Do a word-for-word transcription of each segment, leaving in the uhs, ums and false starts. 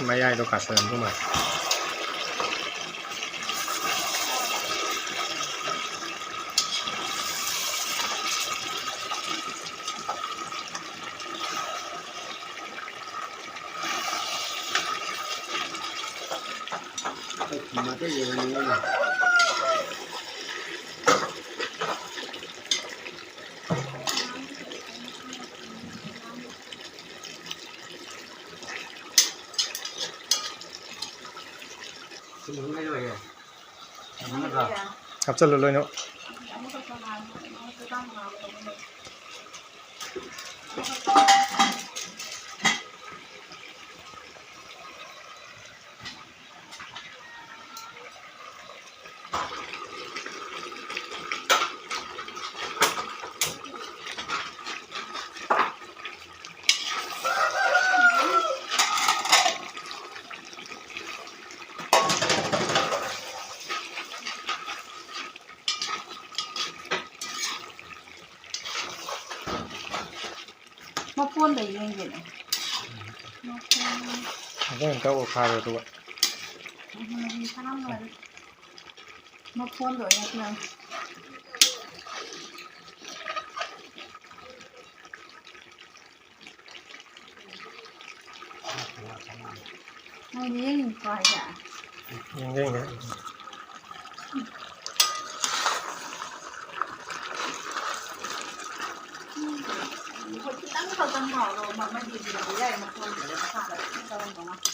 ꯃꯌꯥꯏꯗꯣ ꯀꯥꯁꯜꯂꯝꯗꯧ ꯃꯥꯜꯂꯦ꯫ ꯍꯥꯞꯆꯜꯂꯨ ꯂꯣꯏꯅ꯫ ꯃꯐꯣꯟꯗ ꯌꯦꯡꯒꯦꯅꯦ꯫ ꯃꯐꯣꯟ꯫ ꯑꯗꯨ ꯑꯃꯨꯛꯇ ꯑꯣꯠꯈꯥꯏꯔꯣ ꯑꯗꯨꯒ꯫ ꯎꯝ, ꯃꯍꯤ ꯈꯔ ꯂꯣꯏꯔꯦ꯫ ꯃꯐꯣꯟꯗꯣ ꯑꯣꯏꯅ ꯌꯦꯡꯉꯦ꯫ ꯅꯪꯗꯤ ꯌꯦꯡꯅꯤꯡꯗ꯭ꯔꯣ ꯍꯥꯏꯁꯦ? ꯌꯦꯡꯒꯦ, ꯌꯦꯡꯒꯦ꯫ ꯎꯝ, ꯍꯣꯏ, ꯈꯤꯇꯪ ꯈꯛꯇꯪ ꯉꯧꯔꯣ, ꯃ-, ꯃꯍꯤꯗꯨꯗꯤ ꯌꯥꯏ, ꯃꯈꯣꯟꯗꯨꯗ ꯃꯈꯥꯗ ꯈꯤꯇꯪ ꯇꯧꯔꯝꯗꯧ ꯃꯥꯜꯂꯦ꯫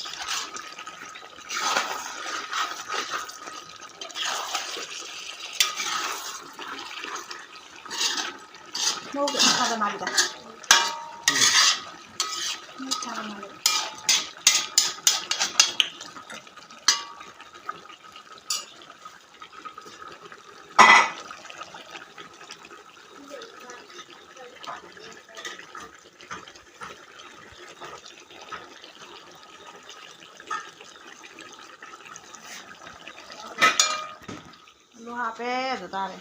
ꯃꯣꯔꯣꯛ ꯌꯥꯝ ꯁꯥꯕ ꯃꯥꯜꯂꯤꯗ꯫ ꯎꯝ꯫ ꯃꯣꯔꯣꯛ ꯁꯥꯕ ꯃꯥꯜꯂꯦ꯫ ꯑꯂꯨ ꯍꯥꯞꯄꯦ, ꯑꯗꯨ ꯇꯥꯔꯦ꯫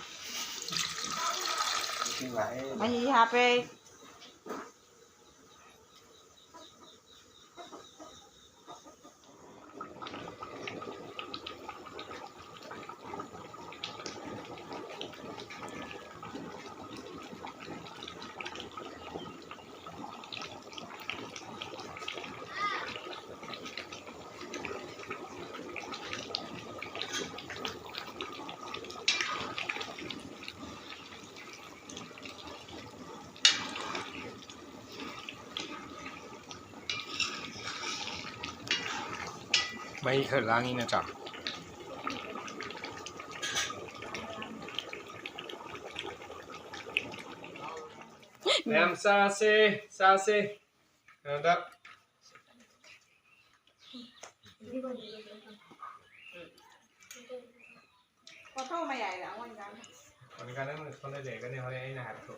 ꯏꯁꯤꯡ ꯂꯥꯛꯑꯦ꯫ ꯃꯍꯤ ꯍꯥꯞꯄꯦ꯫ ꯃꯩ ꯈꯔ ꯂꯥꯡꯉꯤ ꯅꯠꯇ꯭ꯔꯥ? ꯃꯌꯥꯝ ꯆꯥꯁꯦ, ꯆꯥꯁꯦ꯫ ꯀꯩꯅꯣꯗ꯫ ꯄꯣꯊꯧ ꯃꯌꯥꯏꯗ ꯑꯃꯨꯛ ꯏꯟꯖꯥꯡ꯫ ꯃꯣꯅꯤꯀꯥ, ꯅꯪꯅ ꯁꯣꯝꯗ ꯂꯩꯔꯒꯅꯦ ꯍꯣꯔꯦꯟ ꯑꯩꯅ ꯍꯥꯏꯕꯗꯣ꯫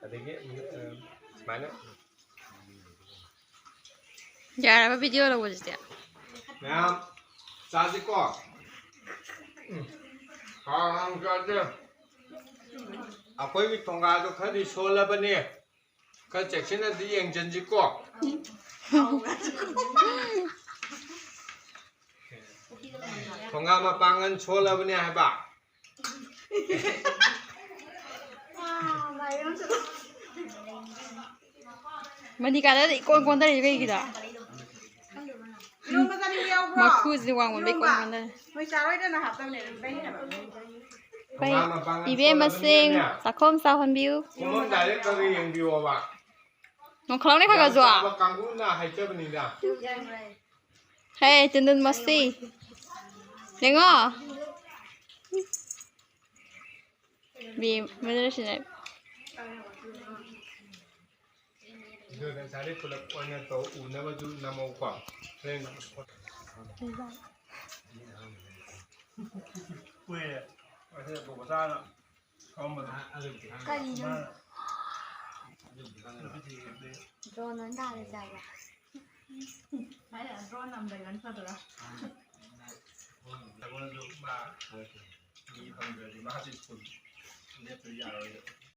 ꯑꯗꯒꯤ, ꯑ, ꯁꯨꯃꯥꯏꯅ꯫ ꯌꯥꯔꯕ video ꯂꯧꯕꯁꯤꯗꯤ? ꯃꯌꯥꯝ ꯆꯥꯁꯤꯀꯣ꯫ ꯎꯝ꯫ ꯍꯥꯎ ꯍꯥꯎ ꯆꯥꯁꯦ꯫ ꯑꯩꯈꯣꯏꯒꯤ ꯊꯣꯡꯒꯥꯗꯣ ꯈꯔꯗꯤ ꯁꯣꯜꯂꯕꯅꯦ꯫ ꯈꯔ ꯆꯦꯛꯁꯤꯟꯅꯗꯤ ꯌꯦꯡꯁꯤꯟꯁꯤꯀꯣ꯫ ꯊꯣꯡꯒꯥ ꯃꯄꯥꯡꯒꯜ ꯁꯣꯜꯂꯕꯅꯦ ꯍꯥꯏꯕ꯫ ꯃꯅꯤꯀꯥꯗ ꯏꯀꯣꯟ ꯀꯣꯟꯗꯔꯤꯁꯦ ꯀꯩꯒꯤꯅꯣ? ꯏꯔꯣꯝꯕ ꯆꯥꯅꯤꯡꯕ ꯌꯥꯎꯕ꯭ꯔꯣ? ꯃꯈꯨꯁꯦ ꯋꯥꯡꯃꯟꯕꯩ ꯏꯔꯣꯝꯕ? ꯏꯀꯣꯟ ꯀꯣꯟꯗꯔꯦ꯫ ꯅꯣꯏ ꯆꯥꯔꯣꯏꯗꯅ ꯍꯥꯞꯇꯕꯅꯦ, ꯑꯗꯨꯝ ꯂꯩꯅꯕ꯫ ꯍꯣꯏ, ꯊꯣꯡꯒꯥ ꯃꯄꯥꯡꯒꯜ ꯏꯕꯦꯝꯃꯁꯤꯡ, ꯁꯣꯜꯂꯕꯅꯤꯅꯅꯦ꯫ ꯆꯥꯛꯈꯨꯝ ꯆꯥꯎꯍꯟꯕꯤꯌꯨ꯫ ꯀꯨꯝꯃꯝꯗꯥꯏꯗ ꯈꯔ ꯈꯔ ꯌꯦꯡꯕꯤꯌꯣꯕ꯫ ꯅꯣꯡꯈꯠꯂꯛꯅꯦ ꯈꯔ ꯌꯥꯝ ꯈꯔꯁꯨ꯫ ꯆꯥꯕ ꯀꯥꯡꯕꯨꯅ ꯍꯥꯏꯖꯕꯅꯤꯗ꯫ ꯍꯦ, ꯇꯤꯟꯗꯨꯟ ꯃꯁꯤ꯫ ꯌꯦꯡꯉꯣ꯫ ꯃꯤ ꯃꯗꯨꯅ ꯁꯤꯟꯅꯩ꯫ ꯑꯗꯨ ꯉꯁꯥꯏꯗꯩ ꯄꯨꯂꯞ ꯑꯣꯏꯅ ꯇꯧ, ꯎꯅꯕꯁꯨ ꯅꯝꯃꯧꯀꯣ꯫ ꯍꯣꯔꯦꯟ ꯀꯨꯏꯔꯦ꯫ ꯑꯁꯤꯗ ꯄꯨꯄꯨꯆꯥꯅ ꯊꯣꯡꯕꯗꯣ꯫ ꯀꯔꯤꯅꯣ? ꯗ꯭ꯔꯣꯟ ꯑꯣꯏꯅ ꯊꯥꯔꯦ ꯆꯥꯕ꯫ ꯑꯩꯅ ꯗ꯭ꯔꯣꯟ ꯑꯃ ꯂꯩꯕꯅ ꯐꯗꯣꯏꯔꯥ? ꯑꯩꯉꯣꯟꯗꯁꯨ ꯃꯥ ꯃꯤ ꯐꯪꯗ꯭ꯔꯗꯤ ꯃꯥꯁꯨ ꯁ꯭ꯀꯨꯜ ꯂꯦꯞꯇ ꯌꯥꯔꯣꯏꯗ꯫